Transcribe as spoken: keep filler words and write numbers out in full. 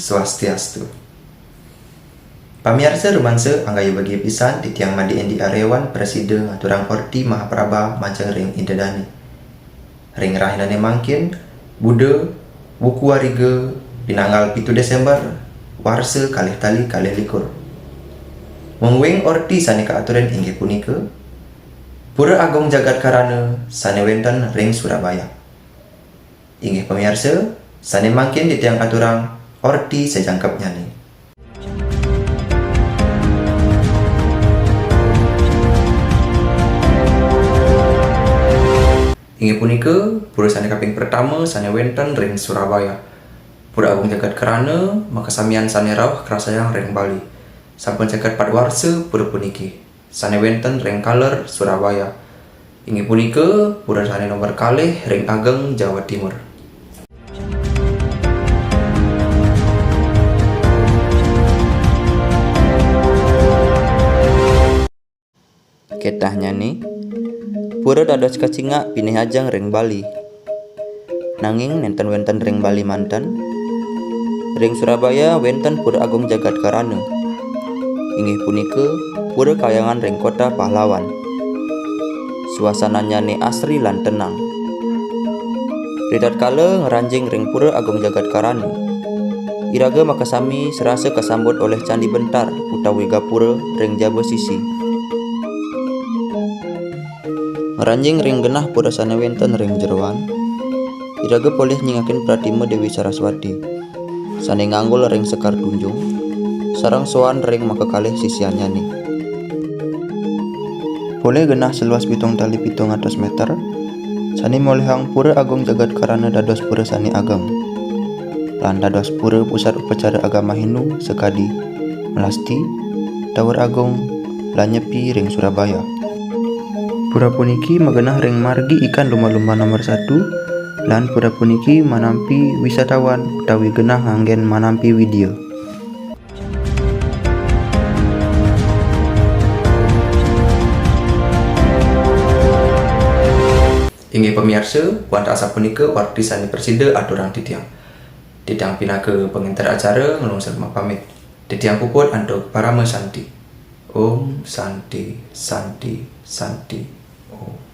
Swastiastu. Pamiarsa rumansa, anggaya bagia pisan titiang Made Endi Aryawan prasida ngaturang orti mahaprabha majeng ring Ida Dane. Ring rahinane mangkin, Buda, Wuku Wariga, pinanggal pitu Desember, warsa kalih tali kalih likur. Mungguing orti sane kaaturin inggih punika, Pura Agung Jagat Karana sane wenten ring Surabaya. Inggih pamiarsa, sane mangkin titiang aturang orti sajangkepnyane. Inggih punika, pura sane kaping pertama sane wenten ring Surabaya. Pura Agung Jagat Karana, makasamian sane rauh krasayang ring Bali. Sampun seket pat warsa pura puniki, sane wenten ring Kaler, Surabaya. Inggih punika, pura sane nomor kalih ring ageng Jawa Timur. Ketahnyane, pura dados kacingak pinih ajeng ring Bali. Nanging nenten wenten ring Bali manten. Ring Surabaya wenten Pura Agung Jagat Karana. Inggih punika, pura kayangan ring kota Pahlawan. Suasananyane asri lan tenang. Ritatkala ngranjing ring Pura Agung Jagat Karana, iraga makasami sarasa kasambut olih candi bentar utawi gapura ring jaba sisi. Ngranjing ring genah pura sane wenten ring jeroan, iraga polih nyingakin pratima Dewi Saraswati, sane nganggul ring sekar tunjung, sareng soan ring makakalih sisiannyane. Polih genah seluas pitung tali pitung atus meter, sane molihang Pura Agung Jagat Karana dados pura sane ageng, lan dados pura pusat upacara agama Hindu sakadi melasti, Tower Agung, lan Nyepi ring Surabaya. Pura puniki magenah ring margi ikan lumba-lumba nomor satu, lan pura puniki manampi wisatawan utawi genah nganggen manampi widya. Inggih pamiarsa, wantah asapunika orti sane prasida aturang titiang. Titiang pinaka pangenter acara nglungsur mapamit. Titiang puput antuk parama santi. Om Santi, Santi, Santi, Om.